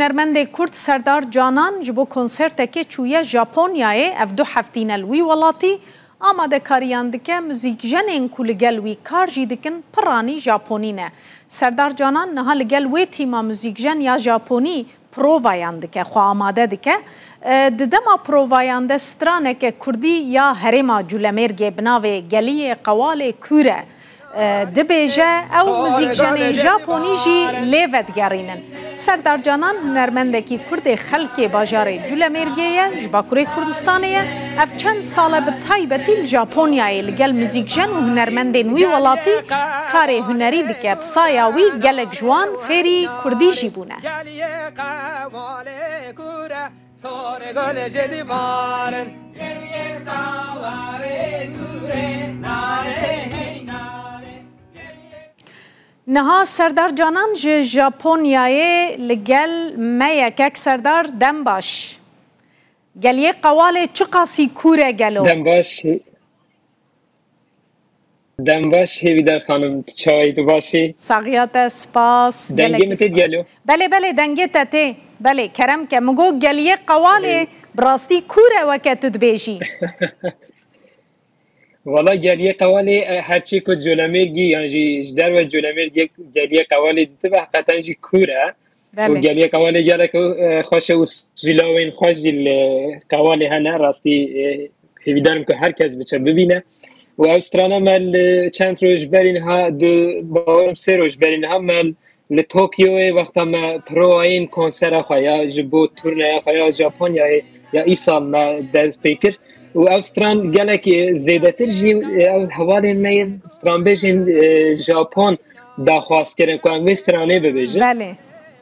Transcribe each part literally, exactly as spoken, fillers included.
Hunermendê Kurd Serdar Canan ji bo konsertekê çûye Japonyayê, ev du heftî ne li wî welatî, amadekariyan dike, muzîkjenên ku li gel wî kar jî dikin, piranî Japonî ne. Serdar Canan niha li gel wê tîma muzîkjen ya Japonî provayan dike, xwe amade dike. E, di dema provayan de straneke kurdî ya herêma Culemêrgê bi navê Geliyê Qewalê Kûr e, e, dibêje, ew muzîkjenên Japonî jî lê vedigerînin. Serdar Canan hunermendekî Kurdê xelkê bajarê Culemêrgê ye, ji Bakurê Kurdistanê ye. Ev çend sal e bi taybetî li Japonyayê li gel muzîkjen û hunermendên wî welatî karê hunerî dike. Bi saya wî gelek ji wan fêrî kurdî jî bûne. Niha Serdar Canan ji Japonyayê li gel me ye. Kek Serdar, dem baş. Geliyê Qewalê çiqasî kûr e gelo? Dem baş. Dem baş Hêvîdar xanim, tu çawa yî, tu baş î? Saxiya te, spas. Dengê min tê gelo? Belê, belê, dengê te tê. Belê, kerem ke. Min got Geliyê Qewalê bi rastî kûr e weke tu dibêjî. Wala Geliyê Qewalê, e, her çî ku Colemêrgî yan jî ji derve Colemêrgê Geliyê Qewalê ditibe, heqeten jî kûr e. Û Geliyê Qewalê gelek, e, xweş e û zîlawên xweş jî li Qewalê hene. Rastî, e, hêvîdar im ku her kes biçe bibîne. Û ev strana me li çend roj berî niha, du, bawerim sê roj berî niha me li Tokyoyê wexta me provayên konsera xwe ya ji bo turneya xwe ya Japonyayê ya îsal me dest pê kir. Û ev stran gelek, e, zêdetir jî, e, ew hevalên me yên stranbêjên, e, Japon daxwaz kirin ku em vê stranê bibêjin. Belê.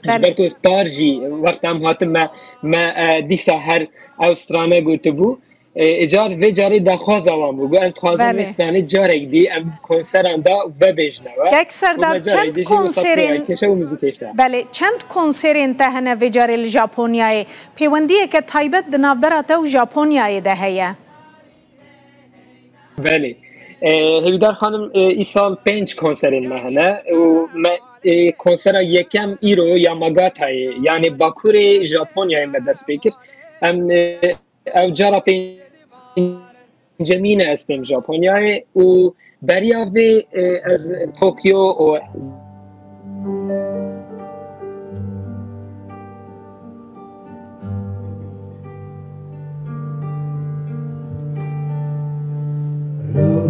Ji ber ku par jî wexta em hatin me, me, e, dîsa her ew strane gotibû. E, îcar vê carê daxwaza wan bû. Got, em dixwazin vê stranê carek dî em konseran da vebêjine we. Kek Serdar, çend konserên, kêşe û muzîkê işte. Belê, çend konserên te hene vê carê li Japonyayê? Pêwendiyeke taybet di navbera te û Japonyayê de heye? Belê. E, Hêvîdar xanim, e, îsal pênc konserên me hene û me, e, konsera yekem îro Yamagatayê, yanê Bakurê Japonyayê me dest pê kir. Em, e, ev cara pêncemîn e ez têm Japonyayê û beriya vê, e, ez Tokyo û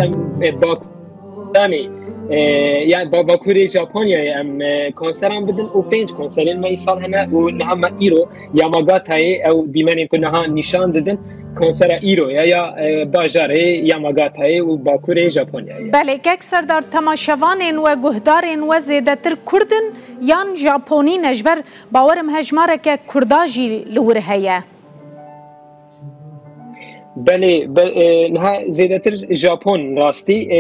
Em, e, Bakuranê, e, yani Ba-, Bakurê Japonyayê em, e, konseran bidin û pênc konserên me îsal hene û niha me îro Yamagatayê ew dîmenên ku niha nîşan didin konsera îro ya, ya, e, bajarê Yamagatayê û Bakurê Japonyayê. Belê, kek Serdar, temaşevanên we, guhdarên we zêdetir Kurd in yan Japonî ne? Ji ber bawerim hejmareke Kurda jî li wir heye. Belê, be-, e, niha zêdetir Japon rastî, e,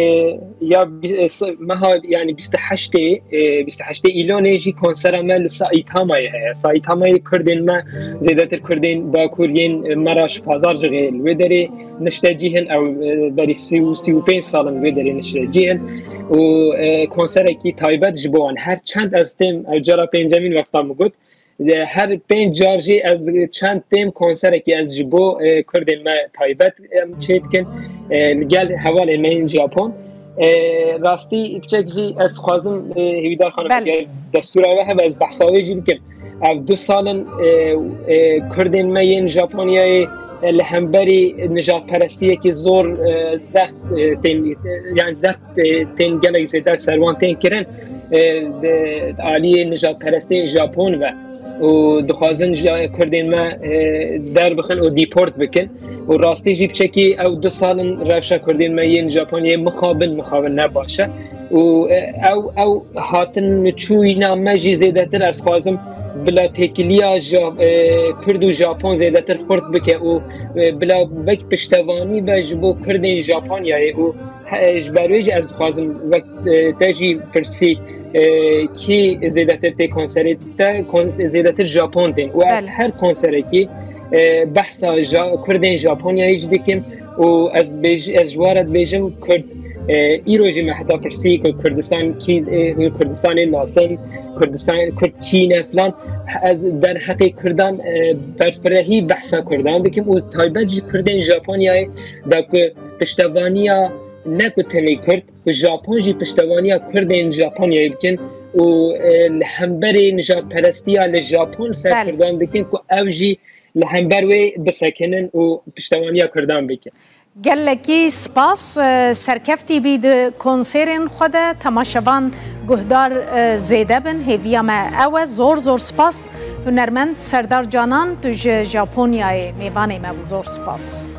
ya bi-, e, s-, meha, yani bîst û heştê, e, bîst û heştê Îlonê jî konsera me li Saitama'yê heye. Saitama'yê Kurdên me, zêdetir Kurdên Bakur yên, e, me ra ji Pazarcixê li wê derê niştecî hin, ew, e, berî sî û, sî û pênc sal in wê derê niştecî hin. Û, e, konserekî taybet ji bo wan. Her çend ez têm, ew cara pêncemîn wexta min got, e, her pênc car jî ez çend têm konserekî ez ji bo, e, Kurdên me taybet em çêdikin, e, li gel hevalên me yên Japon. E, rastî piçek jî ez dixwazim, e, Hêvîdar xanim, eger destûra we hebe ez behsa wê jî bikim. Ev du sal in, e, e, Kurdên me yên Japonyayê, e, li hemberî nijadperestiyekî zor, e, zext, e, tên, yani zext, e, tên gelek zêde ser wan tên kirin, e, di aliyê nijadperestên Japon ve û dixwazin ji Kurdên me, e, derbixin û dîport bikin. Û rastî jî piçekî ew du sal in rewşa Kurdên me yên Japonyayê mixabin, mixabin ne baş e. Û, e, ew, ew hatin çûyîna me jî zêdetir ez xwazim bila têkiliya Ja-, e, Kurd û Japon zêdetir xurt bike û, e, bila wek piştevanî be ji bo Kurdên Japonyayê û he, ji ber wê jî ez dixwazim wek, e, te jî pirsî, e, kî zêdetir tê konserê te, kon-, zêdetir Japon tên. Û ez her konserekî, e, behsa Ja-, Kurdên Japonyayê jî dikim û ez bêj-, ez ji wan re dibêjim Kurd E, îro jî me heta pirsî ku Kurdistan kî, e, Kurdistanê nasin, Kurdistan, Kurd kî ne filan. Ez derheqê Kurdan, e, berfirehî behsa Kurdan dikim û taybet jî Kurdên Japonyayê da ku piştevaniya ne ku tenê Kurd, ku Japon jî piştevaniya Kurdên Japonyayê bikin û, e, li hemberê nijadperestiya li Japon ser Belê. Kurdan dikin ku ew jî li hember wê bisekinin û piştevaniya Kurdan bikin. Gelekî spas, e, serkeftî bî di konserên xwe de temaşevan guhdar, e, zêde bin. Hêviya me ew e. Zor zor spas hunermend Serdar Canan, tu ji Japonyayê mêvanê me bû. Zor spas.